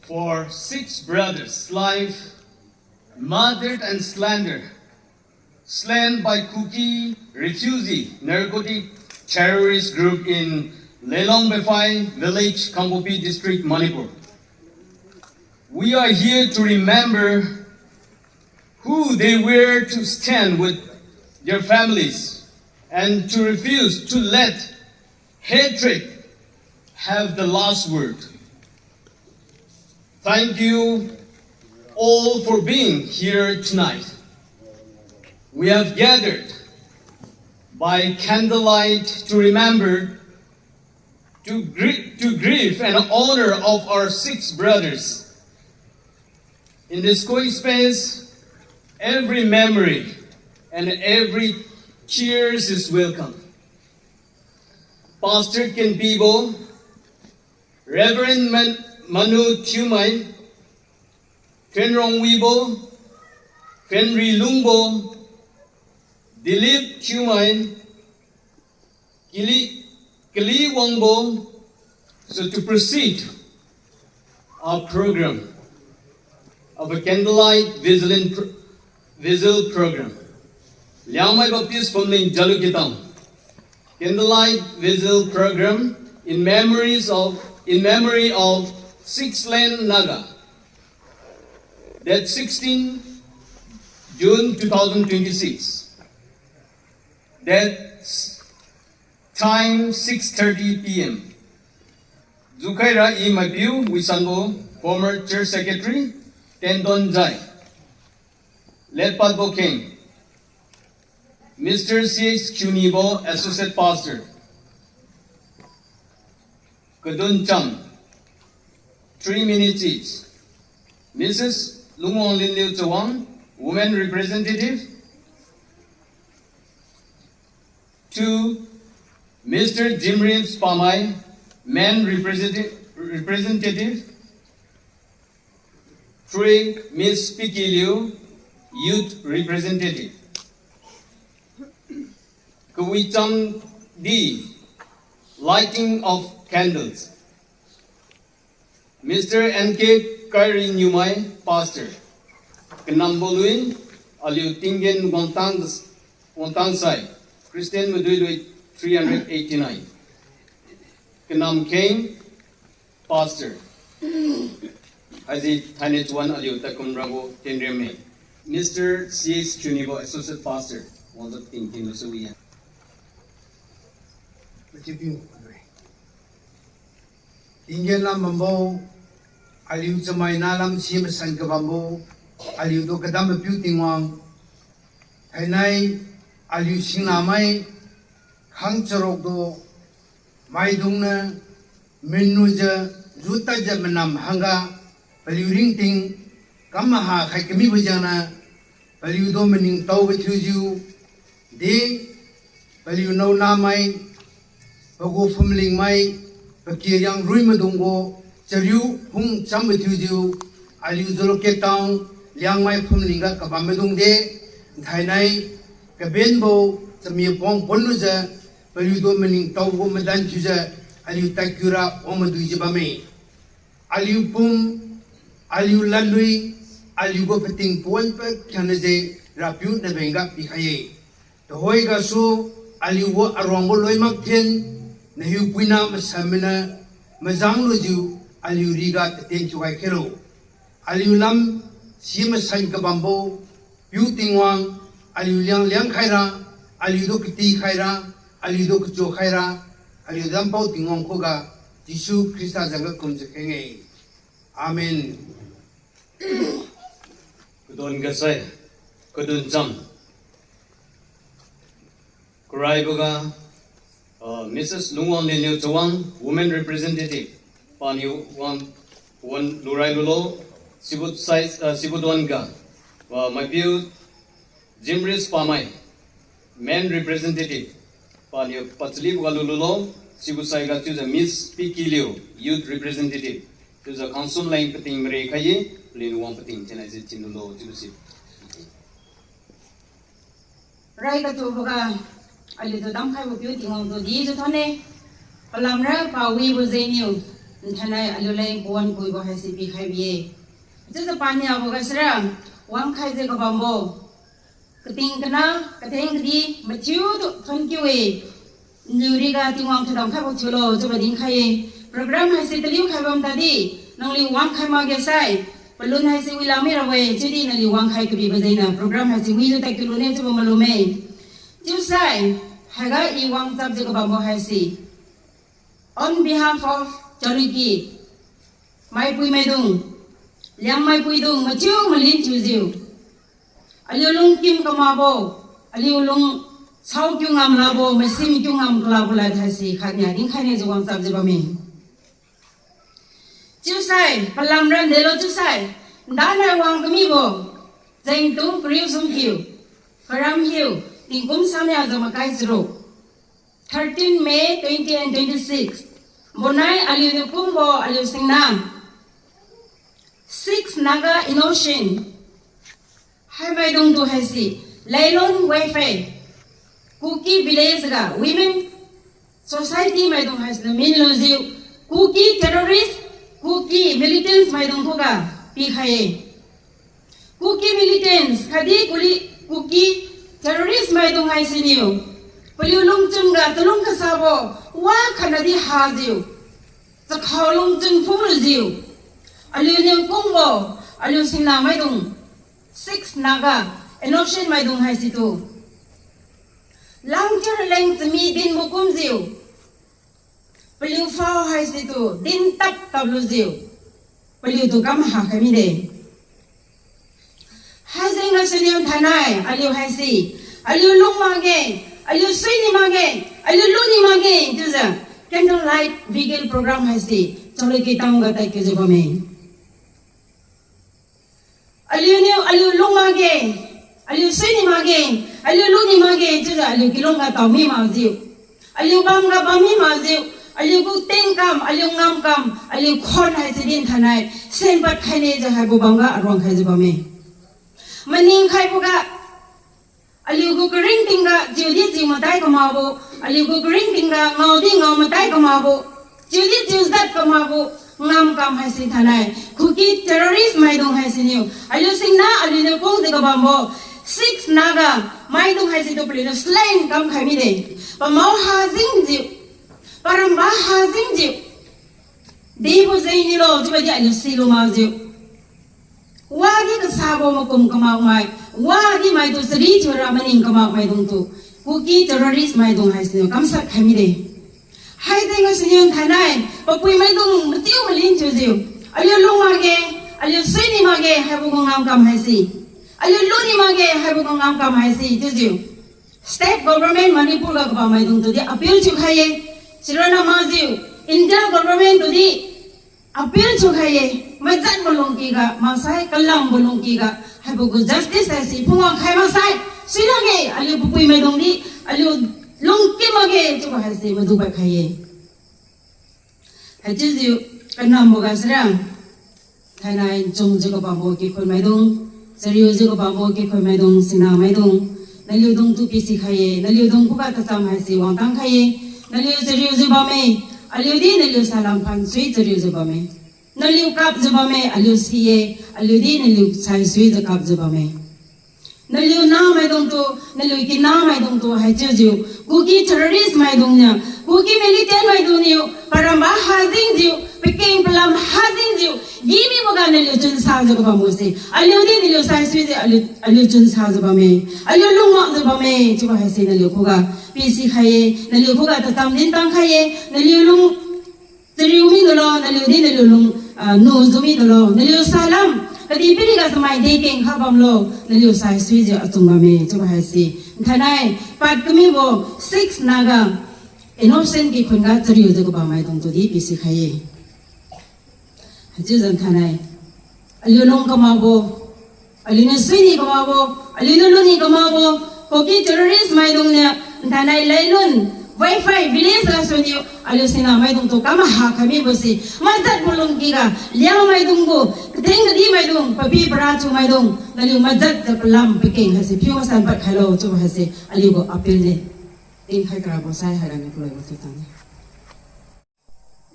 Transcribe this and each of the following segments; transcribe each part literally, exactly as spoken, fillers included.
For six brothers' life martyred and slandered, slain by Kuki refugee narcotic terrorist group in Leilong Befai village, Kangpokpi District, Manipur. We are here to remember who they were to stand with their families and to refuse to let hatred have the last word. Thank you all for being here tonight. We have gathered by candlelight to remember, to gri-, to grieve and honor of our six brothers. In this quiet space, every memory and every tears is welcome. Pastor Kenpibo, Reverend Man-, Manu Thiumai, Khenrong Wibo, Khenri Lungbo, Dilip Thiumai, Kili, Kili Wangbo, so to proceed our program of a candlelight vigil in pr-, vigil program. Liangmai Baptist Phumling Jalukie Town. Candlelight vigil program in memories of, in memory of six slain Naga. Date sixteen June two thousand twenty-six. Date time six thirty P M. Jukhaira i maipiu Wisanbo, former church secretary, Tendon Jai. Letpadbo kheng, Mister C H Khunibo, associate pastor. Kadun cham, three minutes each. Missus Lungwang Linliu Chawang, women representative. Two, Mister Jimrims Pamai, men representative, representative. Three, Miss Piki Liu, youth representative. Kawicham D, lighting of candles. Mister N K Kairi Niumai, pastor. Kanambo lui, aliu Tinggen Wangtang, Wangtang Sai, Christian Maduilui three hundred eighty-nine. Kanam kheng, pastor. Haisi thainai chuan aliu takum rabo tenriam me. Mister C H Chunibo, associate pastor. Wangzat ting ting lu suwi ya. Tinggen lam bambo, aliu chamai nalam si masan kabambo, aliutu kadam mapiu Tingwang. Thainai, aliu singnamai, khang charoktu, maidungniu, minnujiu, jutadjiu manam hangga, paliu ringting, kam maha khai kamibo jengniu, paliutu maningtaobo thiujiu, de, paliu naonamai, pagu phumlingmai, pakiriang rui maidungbo, chariu hung chambo thiujiu, aliu Jalukie Town, Liangmai phumlingga kabam maidung de, thainai, kabenbo, chami pong ponlujiu, paliutu maningtaobo madan thiujiu, aliu tadkiura wang maduijiu bamme. Aliu pum, aliu ladlui, aliugu pating pon pakhiangnase Rapiu nabengga pikhai-e. Tuhoi gasu, aliugu aruangbo loimak thin, nahiupuina masanmainiu, majang lujiu, aliu riga tatien thiukhai khailo. Aliu lam, si masan kabambo, Piu Tingwang, aliu liang liang khaira, aliutu kati khaira, aliutu kachu khaira, aliu dampao Tingwang khuga, Jesu Khrista zangga kumjiu kheng-e. Amen. Kadon gasai, kadun cham. Karaiboga, uh, Missus Lungwang Linliu Chawang, Women Representative, paniu wang, wan lurai lulo, sibo sai, uh, sibo donga, uh, maipiu Jimris Pamai, Men Representative, paniu pachaliboga lululo, sibo saiga chiujiu Miss Piki Liu, Youth Representative, chiujiu council leng pating mare khai-e, paliu wang pating thinai si thin lulo chiubo si. Rai katuboga, aliutu damkhaibo Piu Tingwang tu dijiu thonne, palamra pawibo jengniu, Nthainai aliuleng pawan puibo haise pikhai bi-e. Chiujiu paniabo ga sira, wangkhaijiu kabambo, kating kana, katheng kadi, mathiutu thonkiu-e. Nliu riga Tingwang thoidam khaibo thiulo chiubo dinkhai-e. Program haise taliu khai bam tadi, nangliu wangkhai makge sai, palun haise wila mira-e, chiudi naliu wangkhai kabibo jengniu program haise wijiu tadkiu lune chiubo malumme. Chiusai, haiga i wangchapjiu kabambo haise, on behalf of Jalukie, maipui maidung, Liangmai puidung mathiu malin thiujiu, aliu lungkim kamakbo, aliu lung sao kiu ngam lakbo, masim kiu ngam kalakbo lad haise khatnia dinkhai nijiu wangchapjiu bamme. Chiusai, palamra delo chiusai, ndanai wang kamibo, jengtung kariu sumkiu, karam hiu, tingkum sangnia jiu makai charuk, thirteen May twenty and twenty-six. Bonai aliuniu kungbo aliu singna, Six Naga Innocent, haimaidungtu haise, Leilon Weifei, Kuki Village ga Women Society maidung haisiniu minlujiu, Kuki terrorist, Kuki militants maidung khuga pikhai-e. Kuki militants khatdi kuli Kuki terrorist maidung haisiniu, paliu lungchun ga chalung kasabo, wa khatnadi hajiu, chakhao lungchun phunglujiu, aliuniu kungbo, aliu singna maidung, Six Naga Innocent maidung haisitu, langchar leng chami dinbo kumjiu, paliu phao haisitu din tap taplujiu, paliutu kam hakhai mide. Haijeng gasuniu thainai aliu haise, aliu lung makge, aliu suini makge, aliu luni makge chiujiu candle light vigil program haise Jalukie town ga tadkiujiu bamme. Aliuniu aliu lung makge, aliu suini makge, aliu luni makge chiujiu aliu kilung ga tao mi makjiu, aliu bam ga bam mi makjiu, aliu gu tingkam, aliu ngamkam, aliu khon haise din thainai senpad khaine jiu haibo bamga aruang khaijiu bamme. Maning khaiboga, aliu gu karingting ga chiudi chiu matai kamakbo, aliu gu karingting ga ngaodi ngao matai kamakbo, chiudi chiu jat kamakbo, ngamkam haise thainai Kuki terrorist maidung haisiniu, aliu singna aliuniu kungjiu kabambo Six Naga maidung haisitu paliuniu slain kamkhai mide. Pamao hajengjiu, paramba hajengjiu, dibo jeng nilo chiubo di aliu silu makjiu, wadi kasabo makum kamakmai, wadi maitu chari thiura maning kamakmaidungtu, Kuki terrorist maidung haisiniu kamshat khai mide. Haijeng gasuniu thainai papuimaidung matiu malin thiujiu, aliu lung makge, aliu suini makge haibo gu ngamkam haise, aliu luni makge haibo gu ngamkam haise chiujiu, state government Manipur ga kabammaidungtu di appeal thiukhai-e. Sirana makjiu India government tu di appeal thiukhai-e. Majat malungky ga maksai kalam malungky ga haibo gu justice haise phungwang khai maksai, suilakge aliu papuimaidung di, aliu lungki makge chiubo haise madu pad khai-e. Haichiujiu kanambo ga sira, thainai chungjiu kabambo kikhun maidung, chariujiu kabambo kikhun maidung, singna maidung, naliudungtu pisikhai-e, naliudung khuga tacham haise wangtang khai-e. Naliu chariujiu bamme, aliu di naliu salam phansui chariujiu bamme. Naliu kapjiu bamme, aliu si-e, aliu di naliu saisuijiu kapjiu bamme. Naliu nahmaidungtu, naliu kinahmaidungtu haichiujiu, Kuki terrorist maidung niu, Kuki militant maidung niu paramba hajengjiu, pakeng palam hajengjiu, gimiboga naliu chunsajiu kabambose, aliu di naliu saisuijiu aliu, aliu chunsajiu bamme, aliu lungmakjiu bamme chiubo haise naliu khuga pisikhai-e, naliu khuga tacham dintang khai-e. Naliu lung chariu midulo, naliu di naliu lung, ah, nujiu midulo, naliu salam kadihpiriga chamai dekeng kha bamlo, naliu saisuijiu achun bamme chiubo haise, thainai pad kamibo Six Naga Innocent kikhun ga chariujiu kabammaidungtu di pisikhai-e. Haichiujiu thainai aliu lung kamakbo, aliuniu suini kamakbo, aliuniu luni kamakbo, Kuki terrorist maidung niu thainai Leilon Weifei village gasuniu aliu singna maidungtu kam hakhai mibose, majat malungky ga Liangmaidung gu, katheng kadimaidung, papi para thiumaidung, naliu majatjiu palam pakeng haise phiu masan pad khailo chiubo haise aliu gu appeal ne. Tingkhai karabo sai haira niu kaloibo thiu tang-e.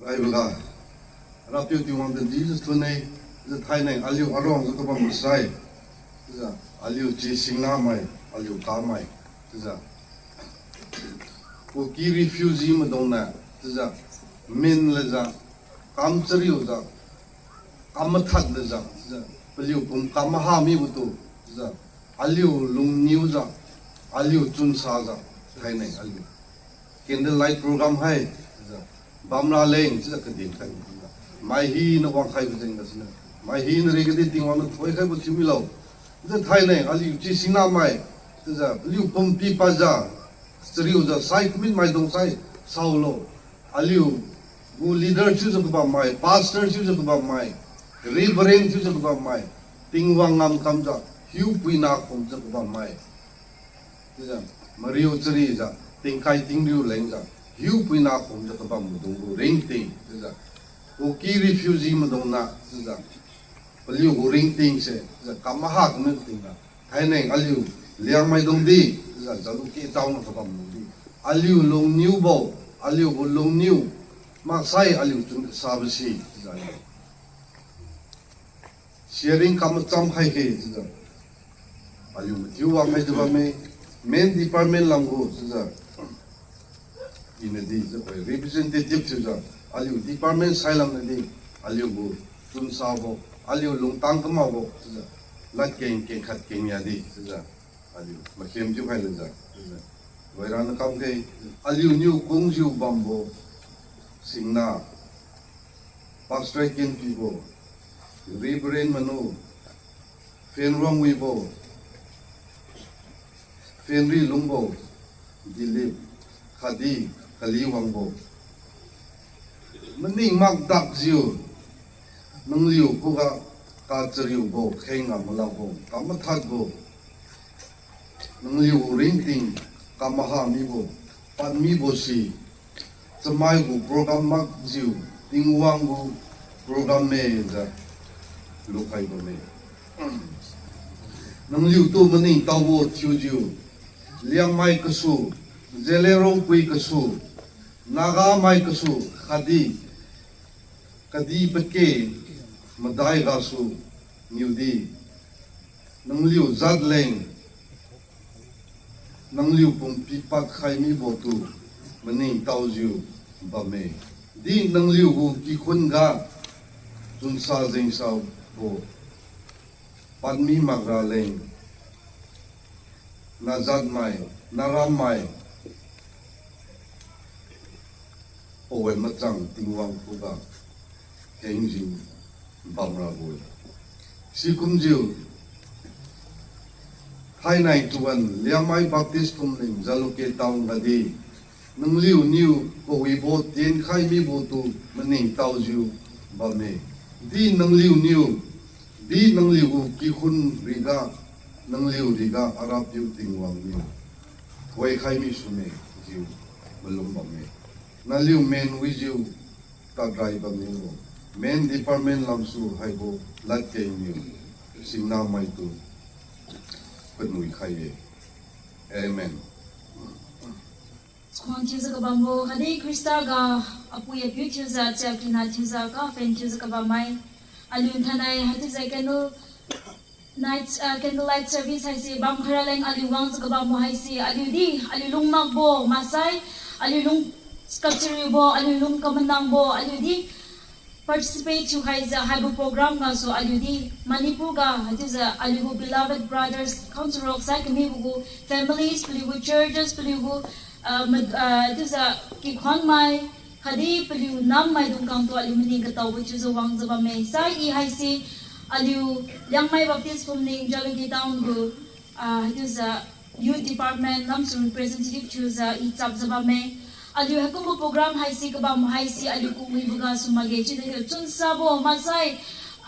Raiboga, Rapiu Tingwang tu dijiu thune, chiujiu thainai aliu aruangjiu kabam masai, chiujiu aliu chi singlamai, aliu kamai, chiujiu Kuki refugee maidungniu, chiujiu min lejiu, kam chariujiu, kam mathad lejiu, chiujiu paliu pum kam maha mibotu, chiujiu aliu lungniujiu, aliu chunsajiu, thainai aliu candlelight program hai, chiujiu bamra leng chiujiu kadin khai chiujiu, mai hina wangkhaibo jeng gasiniu, mai hina rigadi Tingwang niu thoikhaibo thiumilo. Chiujiu thainai aliu chi singlamai, chiujiu paliu pum pipadjiu, chariujiu sai commit maidung sai saolo. Aliu gu leader thiujiu kabammai, pastor thiujiu kabammai, reverend thiujiu kabammai, Tingwang ngamkamjiu hiupuina khumjiu kabammai, chiujiu mariu charijiu, tingkai tingriu lengjiu, hiupuina khumjiu kabammaidung gu ringting, chiujiu Kuki refugee maidungniu, chiujiu paliu gu ringtingse, chiujiu kam maha kami tingga, thainai aliu Liangmaidung di, chiujiu Jalukie town kabamdung di, aliu lungniubo, aliu gu lungniu maksai aliu chun kasabo si, chiujiu aliu sharing kam macham khai khe, chiujiu aliu mathiu wang khaijiu bamme, main department lamgu, chiujiu inadi chiujiu representative thiujiu, aliu department sai lamnadi, aliu gu chunsabo, aliu lungtang kamakbo, chiujiu ladkeng kengkhat kengnia di, chiujiu aliu makhem thiukhai lujiu, chiujiu loira na kamkhe, aliuniu kungjiu bambo, singna, Pastor Kenpibo, Reverend Manu, Phen Ruangwibo, Phen Rilungbo, Dilip, khatdi Kaliwangbo, maning makdakjiu, nangliu khuga kachariubo, khengga malakbo, kam mathadbo, nangliu ringting kam maha mibo, pad mibo si, chamai gu program makjiu, Tingwang gu program me jiu lukhai bamme. Nangliutu maningtaobo thiujiu, Liangmai kasu, Zeliangrong pui kasu, Nagamai kasu, khatdi kadihpake madai gasu niudi, nangliu jat leng, nangliu pum pipad khai mibotu maningtaojiu bamme. Di nangliu gu kikhun ga chunsa jengsabo padmi makra leng, najatmai, narammai, pawan machang Tingwang khuga hengjiu bamrabo-e. Sikumjiu, thainai tuan Liangmai Baptist Phumling Jalukie Town gadi, nangliuniu kawibo tienkhai mibotu maningtaojiu bamme. Di nangliuniu, di nangliu gu kikhun riga, nangliu riga Arapiu Tingwang niu thoikhai mi sune jiu malum bamme. Naliu men wijiu tadrai bamniubo, men department lamsu haibo ladkengniu singnamaitu panui khai-e. Amen. Khuang thiujiu kabambo khatdi Khrista ga apui apiu thiujiu, chiakina thiujiu, kaphen thiujiu kabammai, aliu thainai haichiujiu candle night, ah, candlelight service haise bamkhaira leng aliu wangjiu kabambo haise aliu di, aliu lung makbo maksai, aliu lung kachariubo, aliu lung kamanangbo, aliu di participate thiukhaijiu haibo program gasu aliu di Manipur ga haichiujiu aliu gu beloved brothers, khangsarok sai kamibo gu families, paliu gu churches, paliu gu, ah, ma-, ah, chiujiu kikhuangmai khatdi paliu nammaidung khangtu aliu maning kataobo thiujiu wangjiu bamme. Sai i haise aliu Liangmai Baptist Phumling Jalukie Town gu, ah, haichiujiu youth department lamsu representative thiujiu i chapjiu bamme. Aliu haikumbo program haise kabam haise aliu kumibo gasu makge chiujiu chunsabo maksai,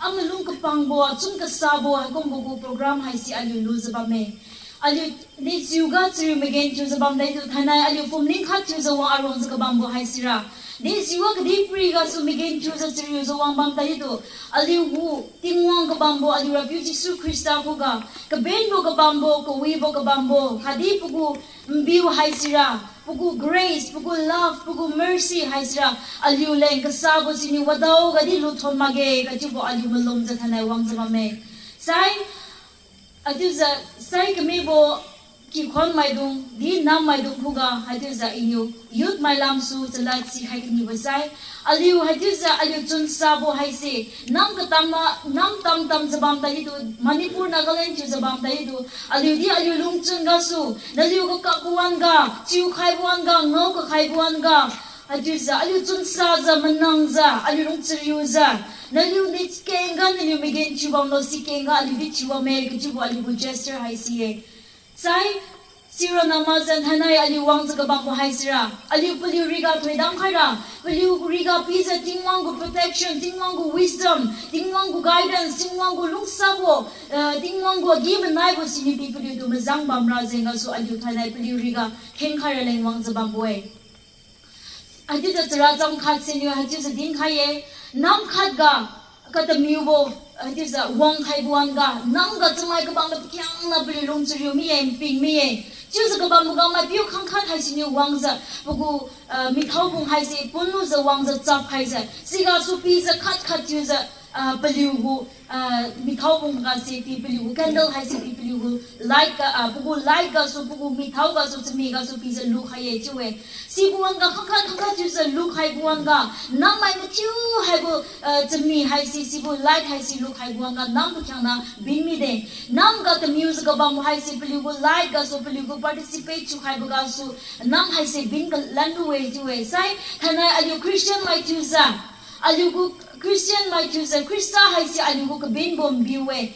amalung kapangbo, achun kasabo haikumbo gu program haise aliu lujiu bamme. Aliu di chiuga chariu magenthiujiu bamdaitu thainai aliu phumling khat thiujiu wang aruangjiu kabambo haisira Desiwa kadihpiri gasu magenthiujiu chariujiu wangbam tadi tu, aliugu Tingwang kabambo, aliu Rapiu Jesu Khrista khuga, kabenbo kabambo, kawibo kabambo, khatdi pagu mbiu haisira, pagu grace, pagu love, pagu mercy haisira, aliuleng kasabo siniu wadaogadi luthon makge kachiubo aliu malumjiu thainai wangjiu bamme. Sai, haichiujiu, sai kamibo kikhon maidung, di nam maidung khuga, haichiujiu iniu youth mai lamsu chalad sikhai kanibo sai. Aliu haichiujiu aliu chunsabo haise, nam katam ma, nam tamtamjiu bam tadi tu, Manipur, Nagaland thiujiu bam tadi tu, aliudi aliu lungchun gasu, naliu kakapbo wan-ga, chiukhaibo wan-ga, ngao kakhaibo wan-ga, haichiujiu aliu chunsajiu, manangjiu, aliu lungchariujiu, naliu ni kengga, naliu magenthiu bamlo si kengga, aliudi thiu bamme kachiubo aliugu gesture haise-e. Sai, sironna makjiu thainai aliu wangjiu kabambo haisira, aliu paliu riga thoidam khaira, paliu riga pijiu Tingwang gu protection, Tingwang gu wisdom, Tingwang gu guidance, Tingwang gu lungsabo, eh, Tingwang gu agi-manaibo siniu pi paliutu majang bamra jeng gasu aliu thainai paliu riga khengkhai raleng wangjiu bambo-e. Haichiujiu chara cham khat siniu haichiujiu dinkhai-e, nam khatga katamiubo, haichiujiu wangkhaibo wan-ga, namga chamai kabambo pakhiangna paliu lungchariu mi-e, nping mi-e. Chiujiu kabamboga maipiu khangkhat haisiniu wangjiu, pagu, ah, mithaobung haise punlujiu wangjiu chapkhaijiu, sigasu pijiu khat khat thiujiu, ah, paliugu, ah, mithaobung gase pi paliugu candle haise pi paliugu light ga, ah, pagu light gasu pagu mithao gasu chami gasu pijiu lukhai-e chiu-e. Sibo wan-ga khangkhat khangkhat thiujiu lukhaibo wan-ga, nammai mathiu haibo, ah, chami haise, sibo light haise lukhaibo wan-ga nam pakhiangna bin mide. Namga tamiujiu kabambo haise paliugu light gasu paliugu participate thiukhaibo gasu nam haise bin kalan lu-e chiu-e. Sai thainai aliu Christian mai thiujiu, aliugu Christian mai thiujiu, Khrista haise aliugu kabinbo mbiu-e.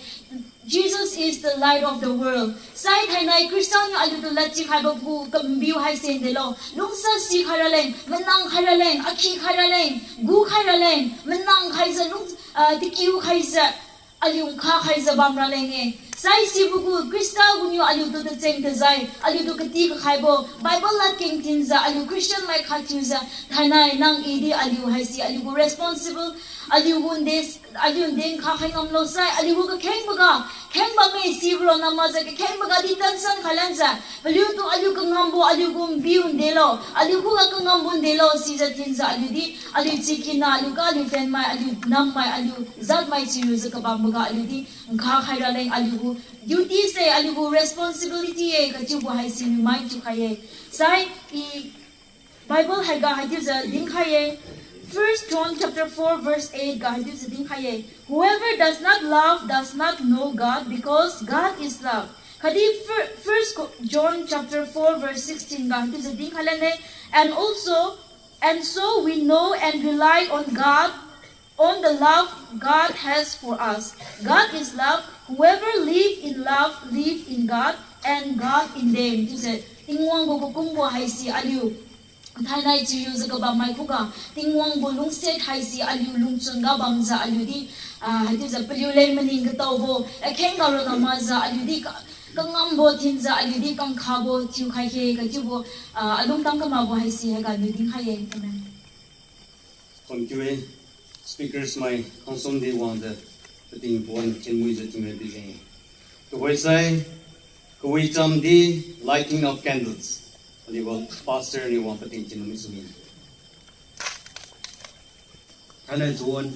Jesus is the light of the world. Sai thainai Khrista niu aliutu ladtikhaibo gu kambiu haise ndelo, lungsa sikhai raleng, manang khai raleng, akhi khai raleng, gu khai raleng, manang khaijiu lung, ah, takiu khaijiu, aliu nkha khaijiu bam raleng-e. Sai sibo gu Khrista gu niu aliutu tacheng tajai, aliutu kati kakhaibo, Bible ladkeng thinjiu, aliu Christian mai khat thiujiu, thainai nang I di aliu haise aliugu responsible, aliugu nde, aliu nde nkha khai ngamlo sai, aliugu kakhengboga, kheng bamme sibora namakjiu kakhengboga di tension khai lanjiu, paliutu aliu kangambo aliugu mbiu ndelo, aliu khuga kangambo ndelo sijiu thinjiu aliu di, aliu chikina, aliu ga, aliu phenmai, aliu nammai, aliu jatmai chiujiu kabamboga aliu di nkha khai raleng aliugu duty se, aliugu responsibility-e kachiubo haise niu mai thiukhai-e. Sai I Bible haiga haichiujiu dinkhai-e. First John chapter four verse eight ga haichiujiu dinkhai-e. Whoever does not love does not know God, because God is love. Khatdi fir-, First Co-, John chapter four verse sixteen ga haichiujiu dinkhai lane. And also, and so we know and rely on God, on the love God has for us. God is love. Whoever live in love live in God, and God in them. Chiujiu Tingwang gu kakumbo haise aliu thainai chariujiu kabammai khuga, Tingwang gu lungsiat haise aliu lungchun ga bamjiu aliu di, ah, haichiujiu paliu leng maning kataobo, akheng ga ronna makjiu aliu di ka-, kangambo thinjiu aliu di kangkhabo thiukhai khe kachiubo, ah, alungtang kamakbo haise haiga niu dinkhai-e. Amen. Thank you-e, speakers mai khangsum di wangjiu pating pon thinmuijiu tingmai bijeng-e. Tuhoisai, kawicham di lighting of candles. Aliu pastor niu wang pating thinmi sumi. Thainai tuan,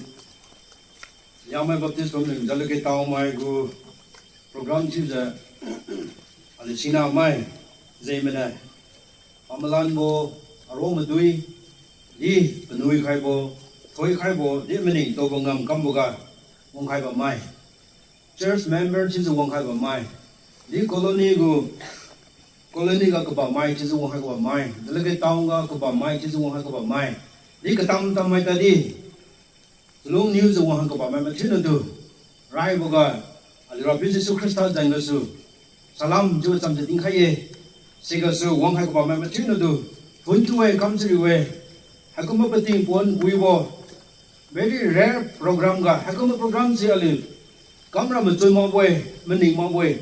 Liangmai Baptist Church Jalukhe Town mai gu program thiujiu, aliu sinamai, jengmane, pamalanbo, aro madui, di panui khaibo, thoikhaibo, di maningtaobo ngamkamboga, wangkhai bammai. Church member chiujiu wangkhai bammai. Di colony gu, colony ga kabammai chiujiu wangkhai kabammai. Jalukhe Town ga kabammai chiujiu wangkhai kabammai. Di katam-tam mai tadi, chalungniujiu wangkhai kabammai mathiunatu, raiboga, aliu Rapiu Jesu Khrista jeng gasu salam chiu chamjiu dinkhai-e. Sigasu wangkhai kabammai mathiunatu, thon thiu-e, kam chariu-e. Haikumbo pating pon wibo, very rare program ga, haikumbo program si aliu kamra machun makbo-e, maning makbo-e,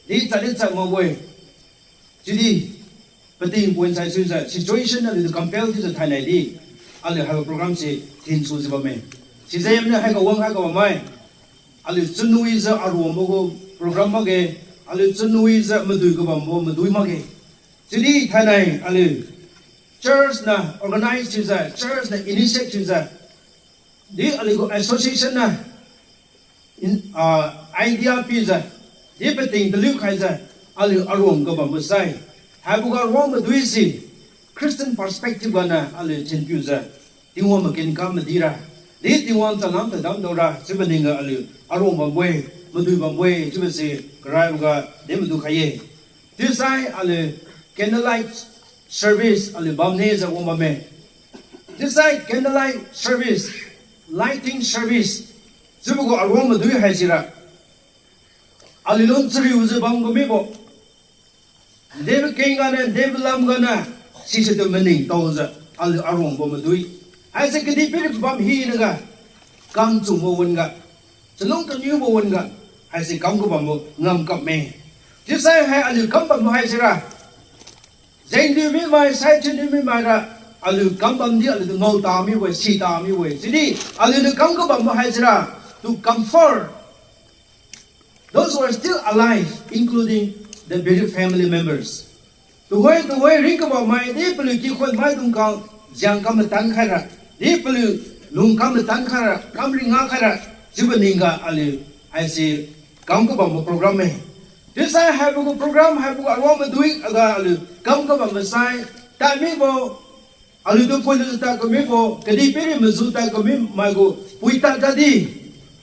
di chadi chak makbo-e. Chiudi, pating pon sai suijiu situation aliutu compel thiujiu thainai di, aliu haibo program se thinsujiu bamme. Sijengniu haiga wang haiga bammai, aliu chunwijiu aruangbo gu program makge, aliu chunwijiu madui kabambo madui makge. Chiudi thainai aliu church niu organize thiujiu, church niu initiate thiujiu, di aliu gu association niu in, ah, idea pijiu, di pating taliu khaijiu, aliu aruang kabambo sai, haiboga aruang madui se Christian perspective ganiu aliu thinpiujiu, Tingwang maken kam madira, di Tingwang changam tadam daora chiubo ningga aliu aruang bambo-e, madui bambo-e chiubo se karaiboga di madu khai-e. Chiusai aliu candlelight service aliu bamne jiu wang bamme. Chiusai candlelight service, lighting service, chiubo gu aruang madui haisira, aliu lung chariujiu bam kamibo, debo keng ganiu, debo lam ganiu, sise tu maningtaojiu aliu aruangbo madui haise kadihpiri bam hinaga, kam chunbo wan-ga, chalung kaniubo wan-ga, haise kam kabambo ngamkapme. Chiusai hai aliu kam bambo haisira, jengniu mimai, saithiuniu mimaira, aliu kam bamdi aliutu ngao tamibo-e, si tamibo-e. Chiudi aliuniu kam kabambo haisira, to comfort those who are still alive, including the bereaved family members. Tuhoi tuhoi ringkabammai di paliu kikhun maidung khang jiang kam matan khaira, di paliu lung kam matan khaira, kam ringa khaira, chiubo ningga aliu haise kam kabambo program-e. Chiusai haibo gu program, haibo gu aruang madui aga aliu kam kabambo sai, tadmibo, aliutu phuilujiu tad kamibo, kadihpiri maju tad kamimai gu pui tad tadi,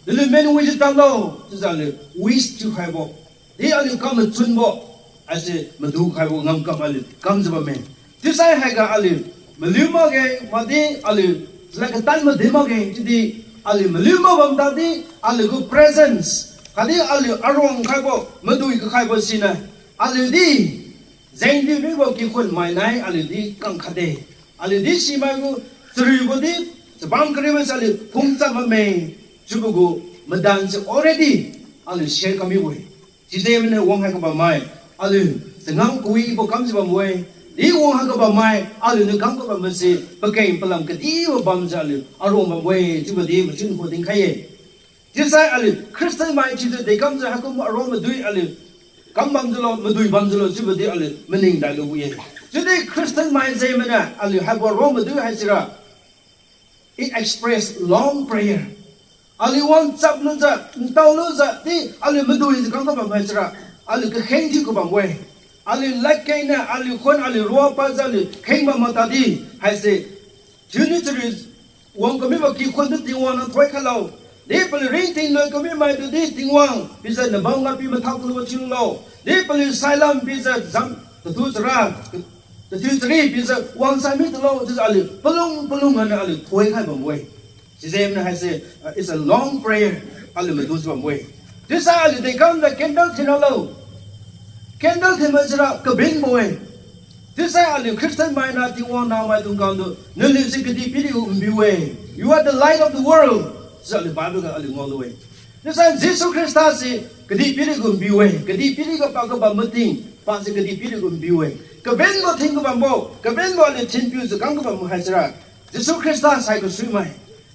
naliu menwijiu tadlo, chiujiu aliu wish thiukhaibo, di aliu kam machunbo, haise madu khaibo ngamkam aliu kamjiu bamme. Chiusai haiga aliu maliu makge, makdi aliu chalad katan madi makge, chiudi aliu maliu mak bam tadi, aliu gu presence khatdi aliu aruang khaibo, madui kakhaibo siniu, aliu di jengniu mibo kikhun mai nai aliu di kangkhatde. Aliu di simai gu chariubo di, chabam kariubo se aliu phungcham bamme, chiubo gu madan se already aliu share kamibo-e. Sijengniu wang hai kabammai, aliu changam kawibo kamjiu bambo-e. Di wang hai kabammai aliuniu kam kabambo se pakeng palam kadibo bamjiu aliu aruang bambo-e chiubo di machun khu dinkhai-e. Chiusai aliu Christian mai thiujiu dekamjiu haikum aruang madui aliu kam bamjiulo, madui bamjiulo chiubo di aliu maning dailubo-e. Chiudi Christian mai jengniu aliu haibo aruang madui haisira, it express long prayer. Aliu wang chaplujiu, ntaolujiu di aliu maduijiu kam kabam haisira, aliu kakheng thiu kabambo-e. Aliu ladkengniu aliu khun aliu ruapadjiu aliu kheng bam matadi, haise thiuniu chari wang kamibo kikhun tu Tingwang nang thoikhailo. Di paliu ringting loi kamimai tu di Tingwang pijiu nabam ngapi mathak lubo thiululo. Di paliu sailam pijiu jam tathiu chara, tathiu chari pijiu wangsai mi tulo chiujiu aliu palung palung ganiu aliu thoikhai bambo-e. Sijengniu haise, uh, it's a long prayer. Aliu madujiu bambo-e. Chiusai aliu dekamjiu candle thinralo. Candle thinbo sira kabenbo-e. Chiusai aliu Christian mainiu Tingwang nahmaidung khang tu naliu si kadihpiri gu nbiu-e. You are the light of the world. Chiujiu aliu Bible ga aliu ngaolu-e. Chiusai Jesu Khrista si kadihpiri gu nbiu-e. Kadihpiri ga pa kabam mating, pa si kadihpiri gu nbiu-e. Kabenbo thin kabambo, kabenbo aliu thinpiujiu kam kabambo haisira Jesu Khrista sai kasuimai.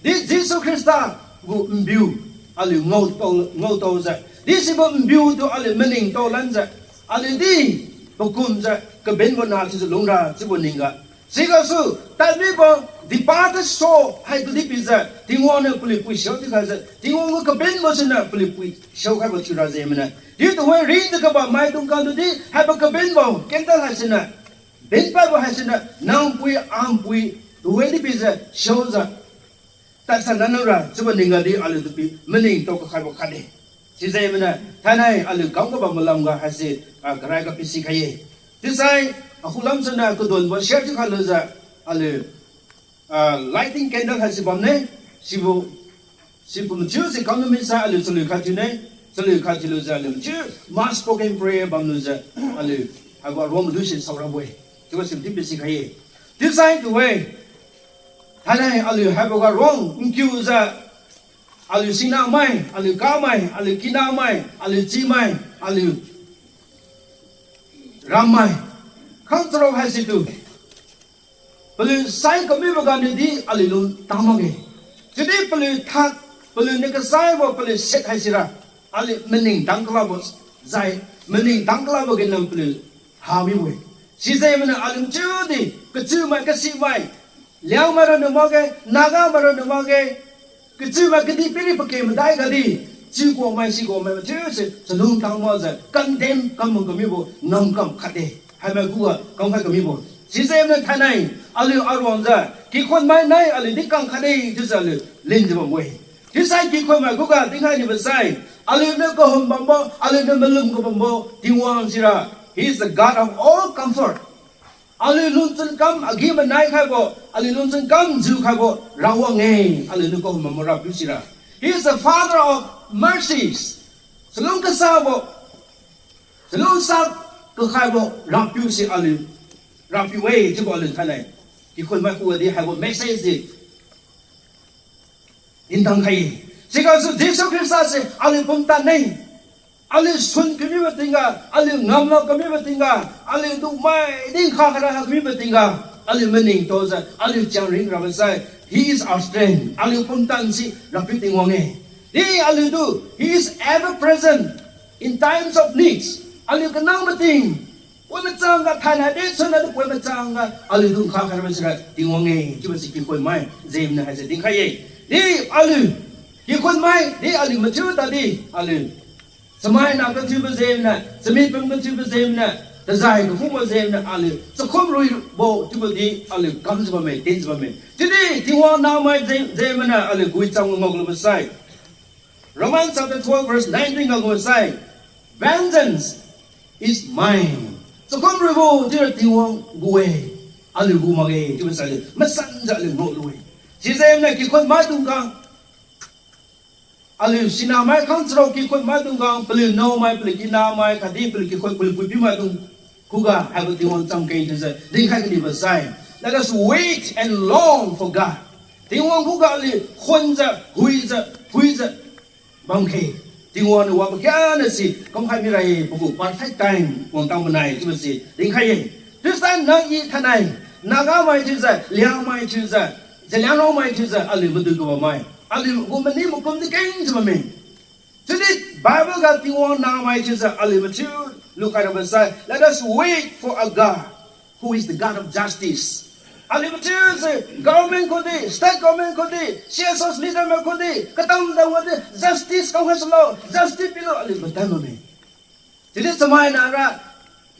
Di Jesu Khrista gu nbiu aliu ngaotao, ngaotaojiu, di sibo nbiu tu aliu maningtao lanjiu, aliu di pakumjiu kabenbo nah chiujiu lungra chiubo ningga. Sigasu tadmibo departed soul haitu di pijiu Tingwang niu paliu pui siao thiukhaijiu, Tingwang gu kabenbo siniu paliu pui siaokhaibo thiura jengniu, di tuhoi ringjiu kabam maidung khang tu di haibo kabenbo candle haisiniu, benpaibo haisiniu nang pui, ang pui, tuhoi di pijiu siaojiu tadsan nanra chiubo ningga di aliutu pi maningtao kakhaibo khatde. Sijengniu thainai aliu kam kabam malamga haise, ah, karai ga pisikhai-e. Chiusai akhulam siniu kadonbo share thiukhai lujiu aliu, ah, lighting candle haise bamne, sibo, sibo mathiu se kam lu misai aliu chalui khat thiune, chalui khat thiulujiu aliu mathiu mass spoken prayer bamlujiu aliu haibo aruang madui se saorabo-e. Chiubo si mathiu pisikhai-e. Chiusai tu-e, thainai aliu haiboga ruang nkiujiu aliu sinamai, aliu kamai, aliu kinamai, aliu chimai, aliu rammai khang charao haisitu Paliu sai kamibo ganiu di aliu lungtang makge. Chiudi paliu thak, paliu niu kasaibo paliu set haisira, aliu maning tang kalabo zai, maning tang kalabo ganiu paliu hamibo-e. Sijengniu aliu chiudi, kachumai kasimai, Liangmai raniu makge, Nagamai raniu makge, kachumai kadihpiri pake madai gadi, chiu kuangmai si kuangmai mathiuse chalungtang makjiu condemn kam kamibo ngamkam khatde. Haimai khuga kamkhai kamibo. Sijengniu thainai, aliu aruangjiu kikhunmai nai aliu di kang khatde chiujiu aliu linjiu bambo-e. Chiusai kikhunmai khuga dinkhai nibo sai, aliuniu kahum bambo, aliuniu malum kabambo Tingwang sira, He is the God of all comfort. Aliu lungchun kam agi-manai khaibo, aliu lungchun kam jiu khaibo Rawang-e. Aliuniu kahum bambo Rapiu sira, He is the Father of mercies. Chalung kasabo, chalung sa kakhaibo Rapiu si aliu Rapiu-e chiubo aliu thainai, kikhunmai khuga di haibo message di ntangkhai-e. Sigasu Jesu Khrista se aliu pumtan-e. Aliu sun kamibo tingga, aliu ngamla kamibo tingga, aliu dungmai di nkha khaira kamibo tingga, aliu maningtaojiu aliu chiang ringrabo sai, He is our strength. Aliu pumtan si Rapiu Tingwang-e. Di aliutu, He is ever present in times of needs. Aliu kanang mating, poi machangga thainai di sunadi poi machangga aliutu nkha khairabo sira Tingwang-e chiubo si kikhunmai jengniu haise dinkhai-e. Di aliu kikhunmai di aliu mathiu tadi, aliu chamaina kathiubo jengniu, chamipum kathiubo jengniu, tazai kakhungbo jengniu aliu chakhumruibo chiubo di aliu kamjiu bamme, tinjiu bamme. Chiudi Tingwang namai jeng, jengniu aliu Guicham ngao lubo sai, Romans chapter twelve verse nineteen ga ngao sai, Vengeance is mine. Chakhumruibo chiura Tingwang gu-e, aliu gu makge chiubo sai aliu masanjiu aliu ngao lu-e. Sijengniu kikhun maidung khang, aliu sinamai khang charao kikhun maidung khang, paliu naomai, paliu kinamai khatdi paliu kikhun, paliu puipiu maidung khuga haibo Tingwang chamkeng chiujiu dinkhai kanibo sai, Let us wait and long for God. Tingwang khuga aliu khunjiu, huijiu, phuijiu bamkhe. Tingwang niu wapakhiangnase kamkhai mira-e, pagu perfect time wangtang manai chiubo si dinkhai-e. Chiusai nang-i thainai, Nagamai thiujiu, Liangmai thiujiu, Zeliangrongmai thiujiu aliu madui kabammai, aliu gu mani makum di kengjiu bamme. Chiudi Bible ga Tingwang namai thiujiu aliu mathiu lukhai rabo sai, Let us wait for our God, who is the God of justice. Aliu mathiuse government khudi, state government khudi, C S Os leader mai khudi, katamdam wadi justice kamkhai sulo, justice pilo aliu madan bamme. Chiudi chamaina ra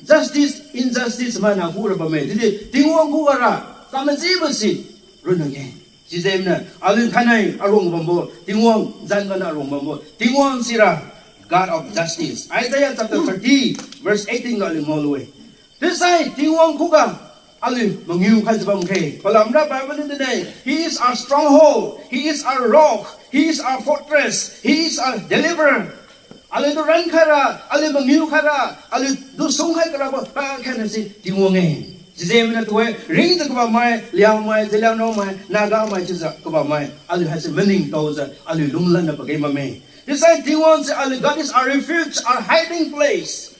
justice, injustice maina khu ra bamme. Chiudi Tingwang khuga ra kamajibo si ronna-e. Sijengniu aliu thainai aruang bambo Tingwang, zan ganiu aruang bambo Tingwang sira God of justice. Isaiah chapter thirty verse eighteen ga aliu ngao lu-e. Chiusai Tingwang khuga aliu mangiu khaijiu bamkhe. Palamra Bible niu dinne, He is our stronghold, He is our rock, He is our fortress, He is our deliverer. Aliutu rankhaira, aliu mangiu khaira, aliutu sungkhai karabo pakhiangnase Tingwang-e. Sijengniu tu-e, ringjiu kabammai, Liangmai, Zeliangrongmai, Nagamai chiujiu kabammai, aliu haise maningtaojiu aliu lunglanna pageng bamme. Chiusai Tingwang se aliu, God is our refuge, our hiding place.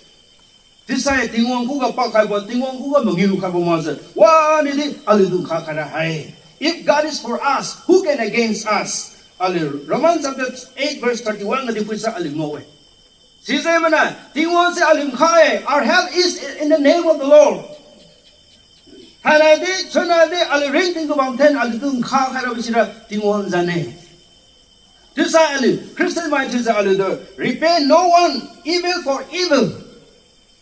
Chiusai Tingwang khuga pakhaibo, Tingwang khuga mangiu khaibo makjiu wani di aliutu nkha khaira hai. If God is for us, who can against us? Aliu Romans chapter eight verse thirty-one gadi phuisai aliu ngao-e. Sijeng mana Tingwang se aliu nkha-e, our help is in the name of the Lord. Thainai di, chunai di aliu ringting kabam then aliutu nkha khairabo sira Tingwang zan-e. Chiusai aliu Christian mai thiujiu aliutu repay no one evil for evil.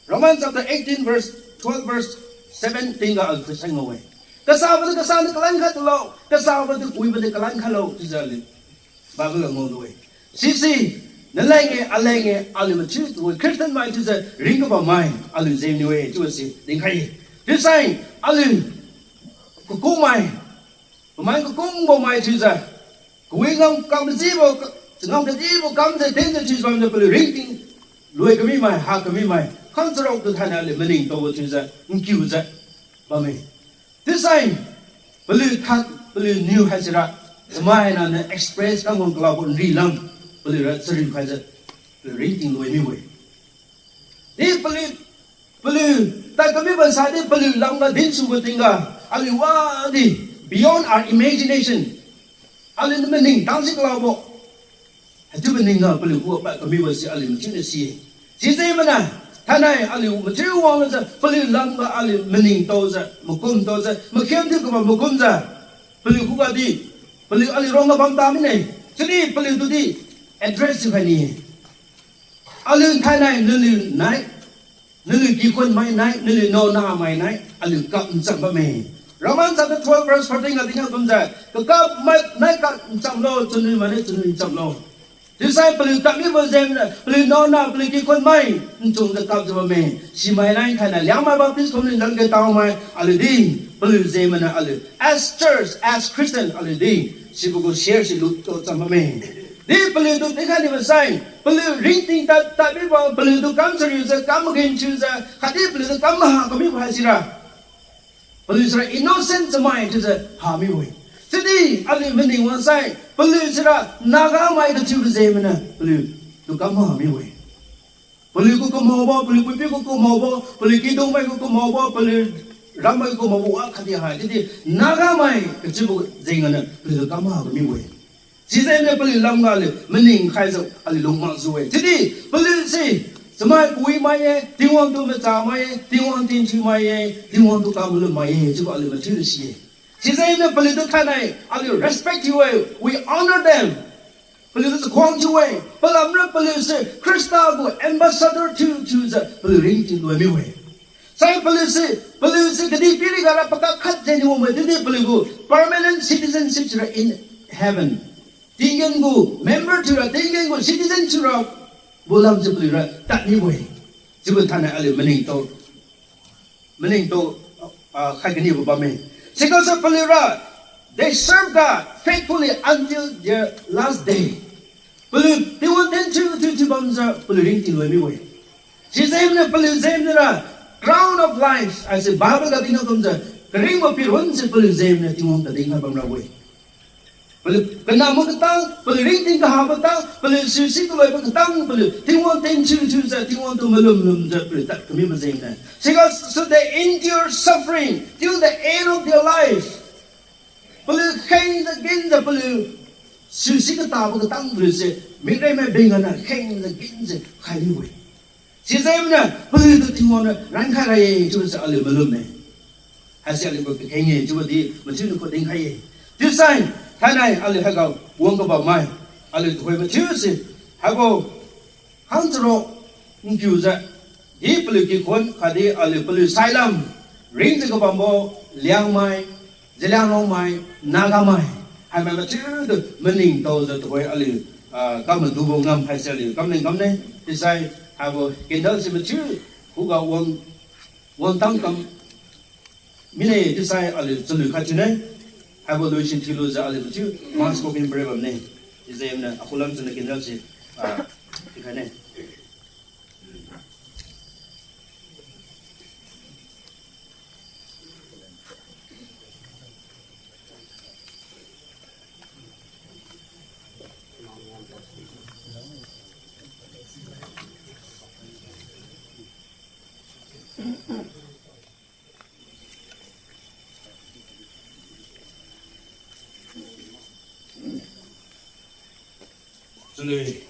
Romans chapter eighteen verse twelve verse seventeen ga aliu sai ngao-e. Kasabo di kasaniu kalan khailo, kasabo di kuibo di kalan khailo chiujiu aliu Bible ga ngao lu-e. Sise naleng-e, aleng-e, aliu mathiutu-e, Christian mai thiujiu ring kabammai aliu jengniu-e chiubo si dinkhai-e. Chiusai aliu kakungmai, pamai kakungbo mai thiujiu, kawi ngam kam jibo, changam kadibo kamjiu tenjiu thiujiu bamjiu paliu ringting lui kamimai, ha kamimai khang charao tu thainai aliu maningtaobo thiujiu nkiujiu bamme. Chiusai paliu thak, paliu niu haisira, chamaina niu express kamwang kalabo nrilam, paliura chariu khaijiu paliu ringting lui mibo-e. Di paliu, paliu tad kamibo sai di paliu lamga dinsubo tingga, Aliu wadi beyond our imagination. Aliu niu maning tangsi kalabo. Haichiubo ningga paliu khuga pad kamibo si aliu mathiuniu si-e. Sijengniu, thainai aliu mathiu wanglujiu, paliu lamga aliu maningtaojiu, makumtaojiu, makhiam thiu kabam makumjiu, paliu khuga di, paliu aliu rongga bam tamine. Chiudi paliu tudi address thiukhai ni-e. Aliu thainai naliu nai, naliu kikhun mai nai, naliu naona mai nai, aliu kap ncham bamme. Romans chapter twelve verse fourteen ga dinga kumjiu, kakap mai nai kap nchamlo, chunwi mai nai chunwi nchamlo. Chiusai paliu kap mibo jengniu, paliu naona, paliu kikhun mai, nchungjiu kapjiu bamme. Simai nai thainai Liangmai Baptist Community Langkataomai, aliu di, paliu jengniu aliu, as church, as Christian, aliu di, sibo gu share si luto cham bamme. Di paliutu dinkhai nibo sai, paliu ringting tad tad mibo, paliutu kam chariujiu, kam magenthiujiu, khatdi paliutu kam maha kamibo haisira, paliu sira innocent chamai thiujiu ha mibo-e. Chiudi aliu maning wangsai, paliu sira Naga mai kathiubo jengniu, paliutu kam maha mibo-e. Paliu gu kamaobo, paliu puipiu gu kamaobo, paliu kidungmai gu kamaobo, paliu rammai gu kamaobo wa khatdi hai, chiudi Naga mai kachiubo jengniu paliutu kam maha mibo-e. Sijengniu paliu lamga aliu maning khaijiu aliu lung makjiu-e. Chiudi paliu si chamai kawi mai-e, Tingwang tu macha mai-e, Tingwang tingthiu mai-e, Tingwang tu kamalum mai-e, chiubo aliu mathiuniu si-e. Sijengniu paliutu thainai aliu respect thiu-e, we honor them. Paliutu chakhuang thiu-e, palamra paliu si Khrista gu ambassador thiu thiujiu paliu ringting loi mibo-e. Sai paliu si, paliu si kadihpiri gara pakak khat jengniu wangbo-e, chiudi paliu gu permanent citizenship sira in heaven. Tinggen gu member thiura, tinggen gu citizen thiura, bo lamjiu paliura tad mibo-e. Chiubo thainai aliu maningtao, maningtao, ah, khai kanibo bamme. Sigasu paliura, they serve God faithfully until their last day. Paliu Tingwang ten thiu thiu thiu bamjiu paliu ringting loi mibo-e. Sijengniu paliu jengniura crown of life, haise Bible ga dinga kumjiu, karingbo pirun si paliu jengniu Tingwang kadinga bamrabo-e. Paliu kanambo katang, paliu ringting kahabo tang, paliu siusi kaloibo katang, paliu Tingwang ten thiu thiujiu, Tingwang tu malum lumjiu paliu tad kamibo jengniu. Sigasu they endure suffering till the end of their life. Paliu khengjiu genjiu paliu siusi katabo katang paliu se, mikremai bingana khengjiu genjiu khai mibo-e. Sijengniu paliutu Tingwang niu rankhai ra-e chiubo si aliu malumme. Haise aliu gu kakheng-e chiubo di mathiuniu kho dinkhai-e. Chiusai, thainai aliu haiga wang kabam mai, aliu tuhoi mathiu se, haibo khang charo nkiujiu, di paliu kikhun khatdi aliu paliu sailam, ringjiu kabambo Liangmai, Zeliangrong mai, Naga mai, haimai mathiutu maningtaojiu tuhoi aliu, ah, kam madubo ngam haise aliu kamleng kamne. Chiusai haibo candle si mathiu khuga wang, wangtang kam mine, chiusai aliu chalui khat thiune. Haibo lui si thiulujiu aliu mathiu mass copy pare bamne. Chiujiu iniu akhulam chuna candle si, ah, tikhaine. Chalui.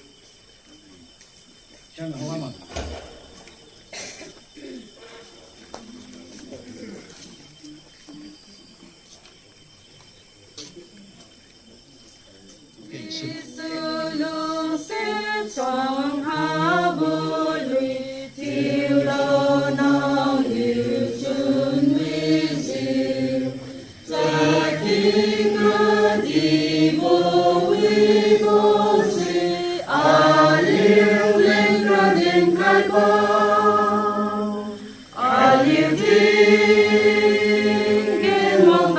Aliu tinggen wang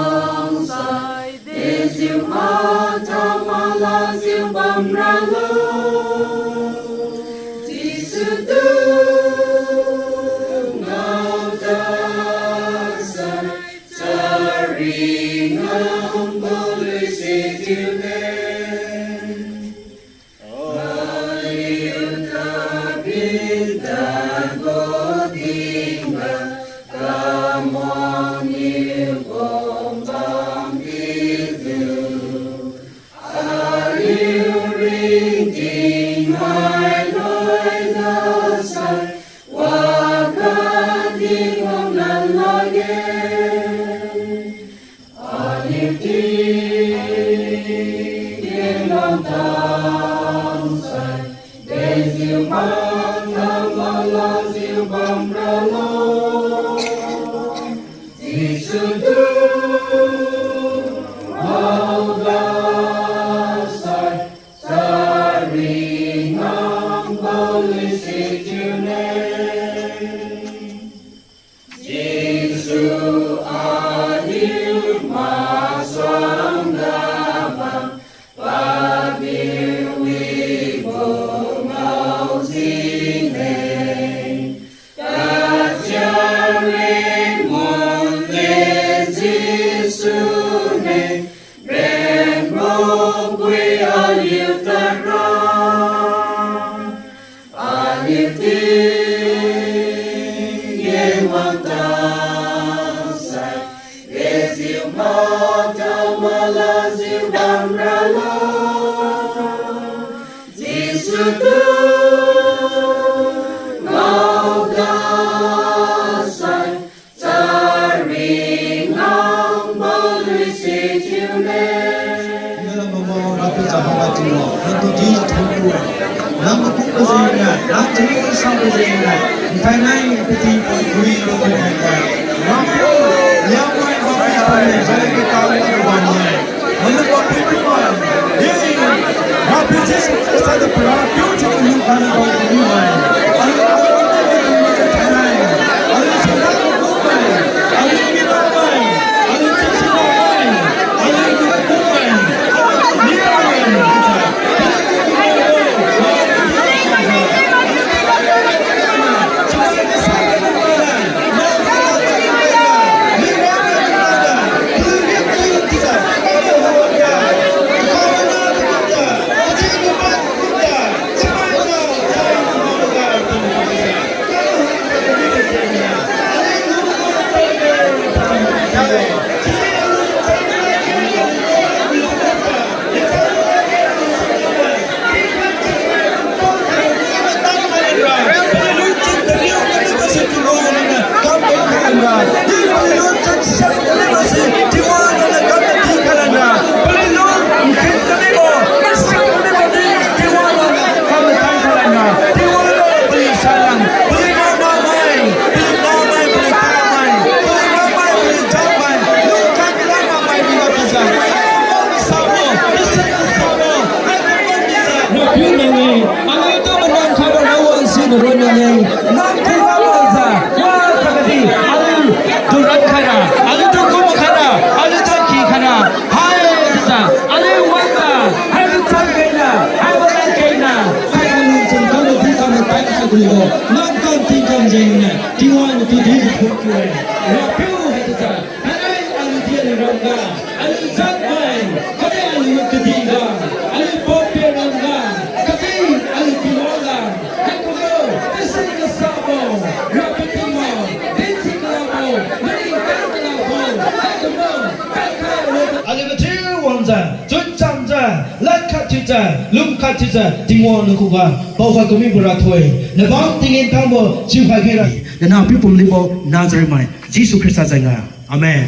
tangsai, dejiu mathama lajiu bamralo. Jesu tu ngao tasai, chari ngambo lui si thiune. Aliu tabin tadbo tingga, kamwang ni Tingmai loina sai, wakadi wanglan lakge. Aliu tinggen wangtang sai, dejiu bamra, mala jiu bamralo. Jesu tu, maoda sai, chari ngam bali sichiune. Jesu aliu masuangga bam, paniu wibo ngao jine. Kachia ringmun le Jesu ne, benrokwi aliu tadra. Aliu tinggen wangtang sai, dejiu mata mala jiu bamralo. Jesu tu, maoda sai, chari ngam bali sichiune. Nala mama rapiu Jehovah Tingwang, nangtu di thonkiu-e. Nang makumbo jengniu, nang chari sabo jengniu, nthainai pati pui lo pui hai kai. Rapiu, Liangmai rapiu pui hai kai tao lo bam-e. Aliu rapiu pui mai, eh, rapiu Jesu Khrista tu rapiu chiu lungkhai na bam pui mai. Aliu rapiu pui mai thainai. Aliu singna pui mai. Aliu mi pui mai. Aliu Jesu pui mai. Aliu mi pui mai. Aliu mi pui mai. Rapiu nang-e, aliutu manang khaira rawang siniu ronna-e, nang khuga maza, wa kagadi, aliutu rankhaira, aliutu kumkhaira, aliutu kikhaira, hai chiujiu, aliu wangga, hai kachang kengna, hai walan kengna, hai kalungchun kam di kam matai kha kulibo, nang kam tingkam jengniu, Tingwang niu tudi thon kiu-e, Rapiu hai chiujiu, Thainai aliu di aliu ramga, aliu jatmai, khatdi aliu kadihga, aliu paopiu ramga, khatdi aliu Tingwang ga, haikumbo, tasi kasabo, Rapiu Tingwang, dinsi kalabo, maningtao kalabo, haikumbo, kaikhai aliu mathiu wangjiu, chunchamjiu, ladkhat thiujiu, lungkhat thiujiu, Tingwang nakhuga paokhai kamibo rathoi, nabam tinggen tangbo chiukhai bira, nana piu pumlibo Nazareth mai Jesu Khrista jengga. Amen.